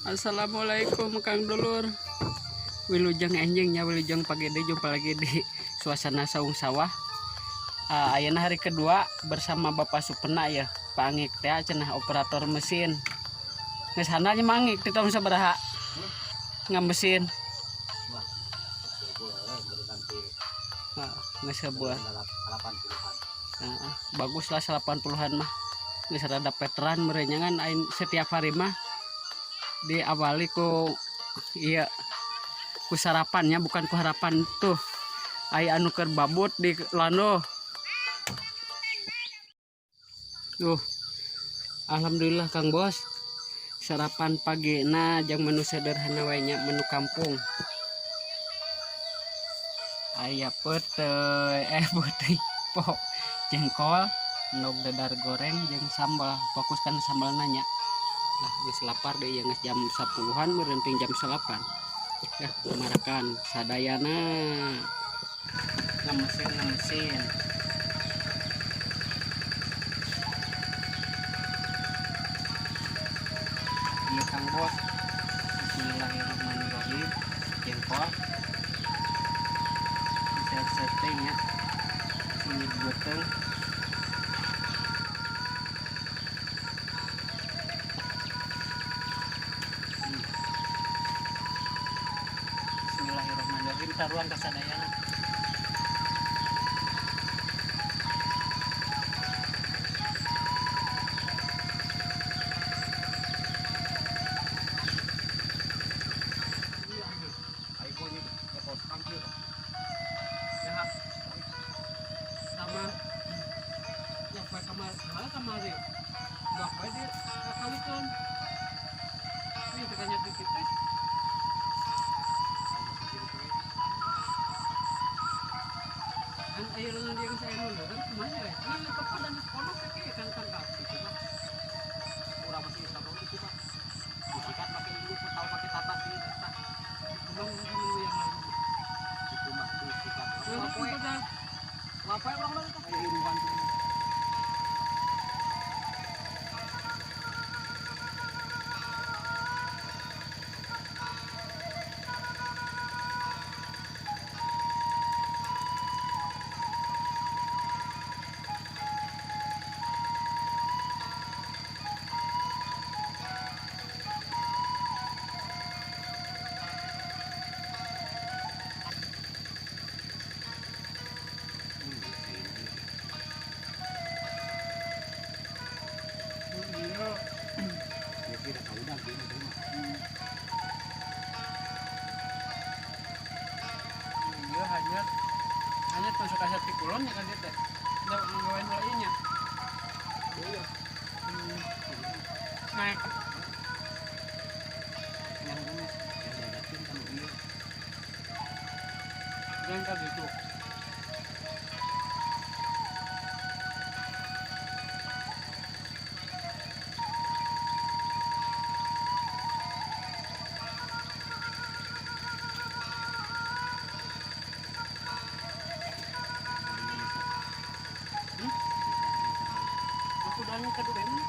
Assalamualaikum Kang Dulur. Wilujeng enjing nya, wilujeng pagi deui, jumpa lagi di suasana saung sawah. Ayeuna hari kedua bersama Bapak Supena ya, Pak Angik teh cenah operator mesin. Geus handal nya Mang Angik di tahun sabaraha? Ngamesin. Wah, Heeh, geus sebuah. 80-an. Heeh, bagus lah 80-an mah. Geus rada veteran meureun kan ain setiap hari mah diawali ku iya ku sarapannya, bukan ku harapan tuh. Aya anu keur babut di lando. Tuh. Alhamdulillah Kang Bos. Sarapan pagi na jang menu sederhana wae nya, menu kampung. Aya peuteuy, peuteuy po jengkol, endog dadar goreng jeung sambal. Fokus kana sambal nanya. Lah geus lapar deui ya, geus jam 10-an meureun ting jam 9. Ya, marakan sadayana. Ngemesin ngemesin. Iya Kang Bos. Bismillahirrahmanirrahim. Jengkol. Set-setting ya. Sini beuteung. Bismillahirrahmanirrahim. Taruhan kasadayana. Ya, sama ya poe kamar, malah kamari. Gak poe di kakawikeun. Ini tekanya titik teh. Kan aya lengan dia saya mundur kan kumaha ya? Ini kepo dan kono teh kieu kan kan ka Itu mah urang masih sama itu mah. Disikat pakai ilmu tahu pakai tata sih eta. Kembang minggu yang lalu. Itu mah disikat. Lalu Poe udah ngapain urang lagi teh? Aya iruhan tuh. Iya. Ya tidak tahu dah gini tuh mah. Iya hanya hanya masuk asa ti kulon ya kan dia teh. Da nggawean heula nya. Iya. Naik. Yang geus yang diajakin kan ieu. Jangan ka ditu. Aku udah nu kadua ini.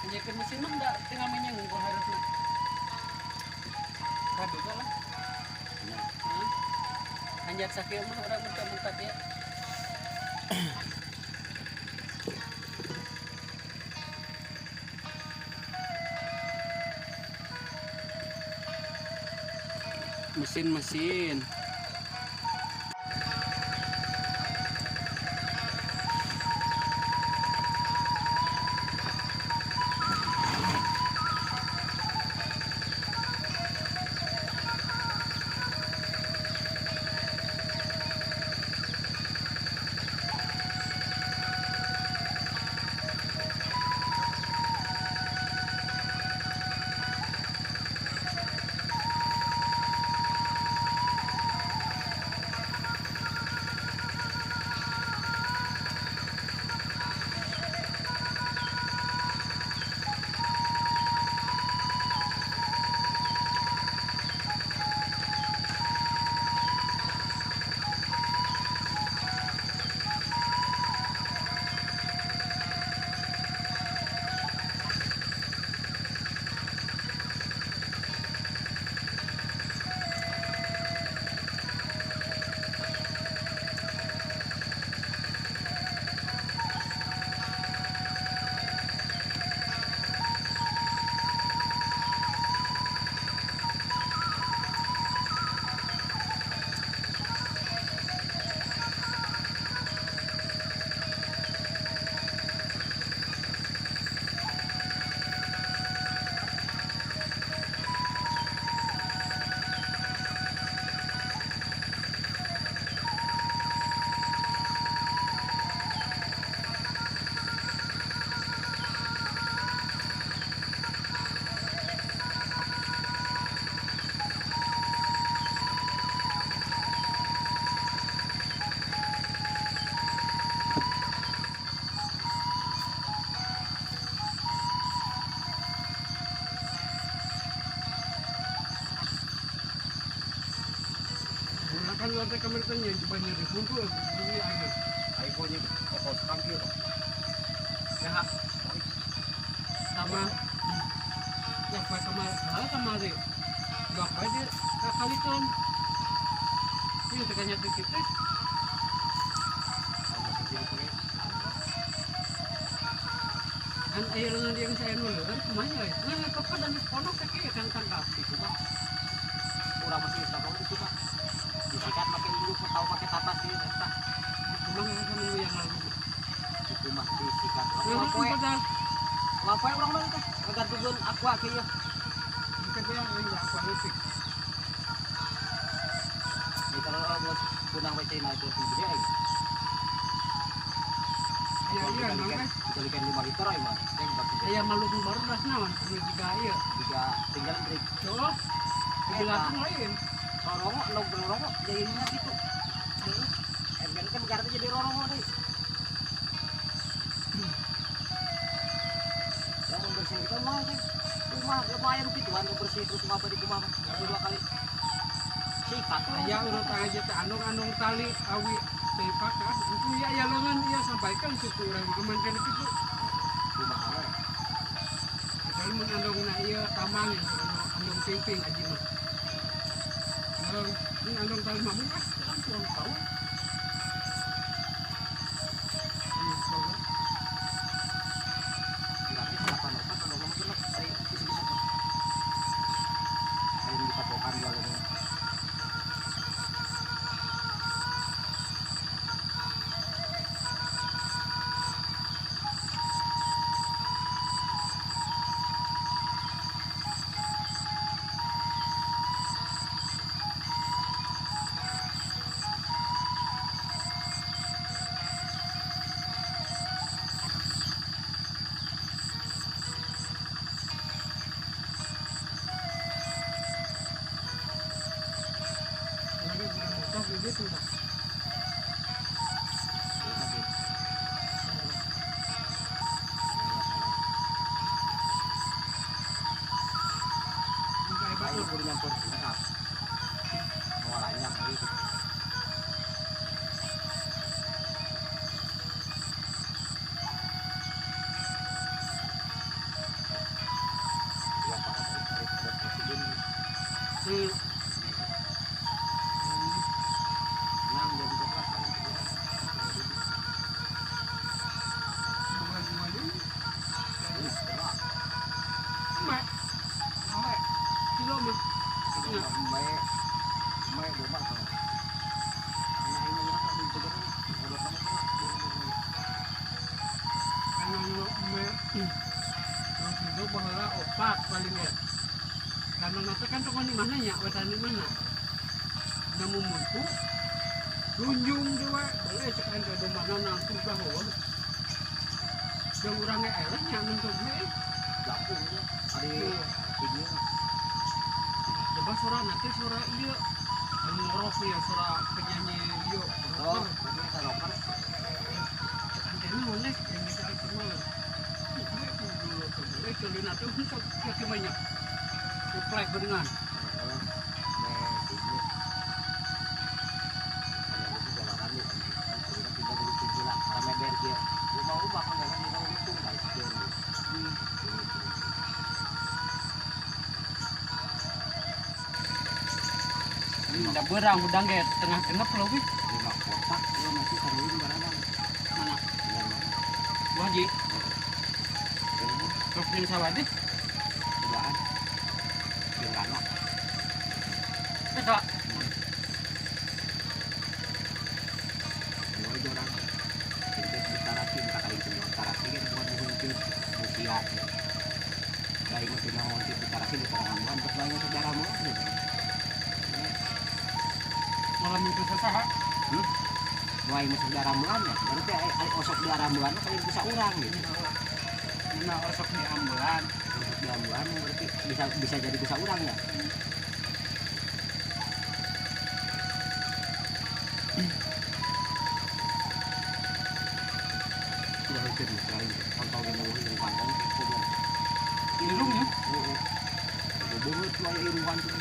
Nyekeun mesin mah da tinggal menyeng ku harusna. Kaduga lah. Hah? Anjak sakieu mah urang mentah-mentah ya. Mesin-mesin. teh kamari teh nya nyeri huntu ini aing. Aing nya foto sekangkir. Ya. Sama ya poe kamari, heuh kamari. Dua poe di kakalikeun. Ieu teh kanya teh kitu. Kan aya leungeun yang saya nu leueur kumaha euy. Ngan kepedan geus pondok teh kieu kan tangkal kitu mah. Urang masih sabong itu mah. Disikat make induk atau make tapas ieu eta. Kumaha minggu yang lalu. Kitu mah disikat. Poe. Poe urang mah teh ngagantungkeun aqua kieu. Engke teh yang aqua leutik. Di kalau geus punang we cai naik gede aing. Iya iya nang dikalikan 5 liter aing mah. Aya maluk baru das naon anu jiga ieu. Jiga tinggal break. Oh. Dibilang lain. Rorongo endog rorongo jadinya gitu. Heeh. Ergan kan garana jadi rorongo deui. Lamun bersih kita mah teh. Kumaha lumayan gituan bersih terus apa di kumaha dua kali. Sikat aya urut aja teh andong-andong tali awi teh pakas itu ya ya leungeun ieu sampaikan suku urang aman kana kitu. Kumaha we. Kecuali mun andongna ieu tamang ya andong pingping aji mah. Ini andong tali mah mungkin kan tuang tahu. Berarti 84 andong mah genep ari kisi-kisi mah. Aing dipatokan dua leungeun. Gitu lah. Ayo kudu nyampur lengkap. Mau lanyang gitu. Ya Pak, dari presiden. Opak paling ya. Karena nanti kan toko di mana ya, wetan di mana. Nemu muntu, dunjung dewe, boleh cek anda do mana nanti bahwa. Yang orangnya elehnya nonton gue. Lampung ya, hari tinggi. Coba suara nanti suara iya, ngorok ya suara penyanyi iya. Oh, berarti rocker. Cek anda ini boleh, yang bisa malam. Banyak. Plek dengan. Udah berang, udang kayak tengah genep loh, wih. 5 kotak, ya masih taruhin barang. Mana? Bu Haji. Terus yang sawah deh. Duaan. Yang lama. Eta. Dua orang. Jadi tarasi minta kali itu tarasi kan bukan mungkin usia. Baik mesti mau untuk tarasi di karangan buat banyak saudara mau gitu. Malam itu saha? Mulai masuk di aramuan ya, berarti osok di aramuan kali bisa urang gitu. Nah, osok di ambulan, osok di ambulan berarti bisa jadi bisa urang ya. Sudah hampir selain kontol gini di kantong kobong. Irung ya? Heeh. Kobong itu aya irungan tuh.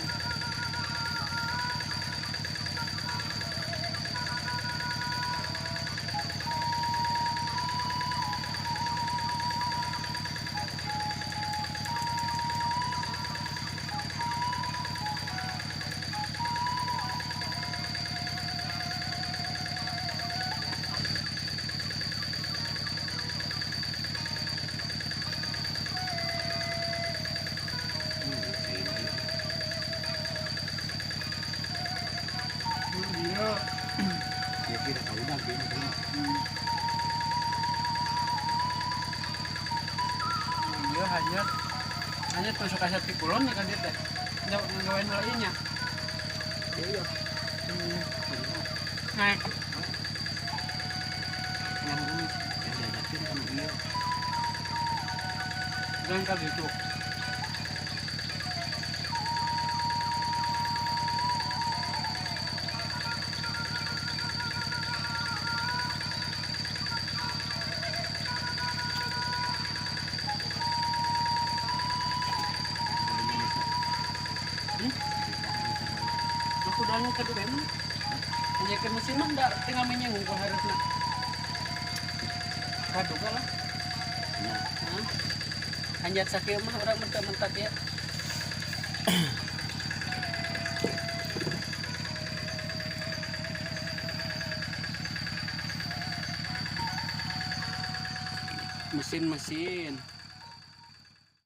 Tusuk asa ti kulon ya ka dieu teh. Ngagawean heula ieu nya. Iya. Nah, Yang geus yang diajarkeun kan ieu. jangan ka ditu. Hmm? Aku udah nyetir emang. Nyetir mesin mah enggak tinggal menyinggung kok harusnya. Kaduga lah. Nah, Hah? Anjat sakieu mah urang mentak-mentak ya. Mesin-mesin.